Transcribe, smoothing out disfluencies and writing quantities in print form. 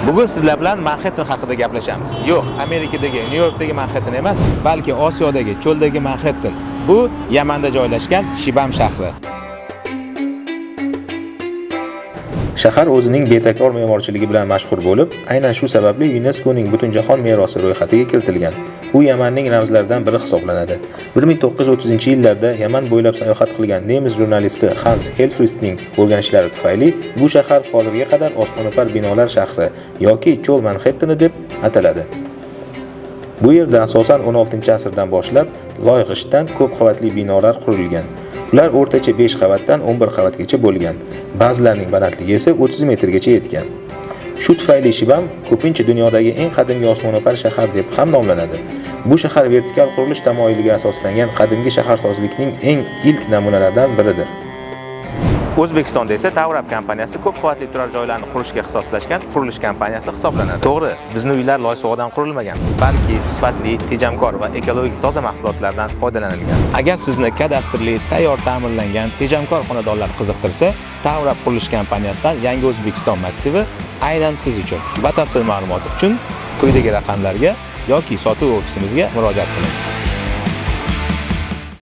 Bugun sizlar bilan Manhattan haqida gaplashamiz. Yo'q, Amerikadagi, Nyu-Yorkdagi Manhattan emas, balki Osiyodagi, cho'ldagi Manhattan. Bu Yamanda joylashgan Shibam shahri. Shahar o'zining betakror me'morchiligi bilan mashhur bo'lib, aynan shu sababli YuNESKOning Butunjahon merosi ro'yxatiga kiritilgan. U Yamanning ramzlaridan biri hisoblanadi. 1930-yillarda Yaman bo'ylab sayohat qilgan nemis jurnalisti Hans Helfristning o'rganishlari tufayli bu shahar hozirga qadar osmono'par binolar shahri yoki cho'l Manhatteni deb ataladi. Bu yerda asosan 16-asrdan boshlab loy g'ishtdan ko'p qavatli binolar qurilgan. Ular o'rtacha 5 qavatdan 11 qavatgacha bo'lgan. Ba'zilarining balandligi esa 30 metrgacha yetgan. Shu tufayli Shibam ko'pincha dunyodagi eng qadimgi osmono'par shahar deb ham nomlanadi. Bu shahar vertikal qurilish tamoyiliga asoslangan qadimgi shaharsozlikning eng ilk namunalaridan biridir. O'zbekistonda esa Tavrab kompaniyasi ko'p qavatli turar joylarni qurishga ixtisoslashgan qurilish kompaniyasi hisoblanadi. To'g'ri, bizni uylar loy-sug'odan qurilmagan, balki sifatli, tejamkor va ekologik toza mahsulotlardan foydalanilgan. Agar sizni kadastrli, tayyor ta'mirlangan, tejamkor xonadonlar qiziqtirsa, Tavrab qurilish kompaniyasidan Yangi O'zbekiston massivi aynan siz uchun. Batafsil ma'lumot uchun quyidagi raqamlarga yoki sotuv ofisimizga murojaat qiling.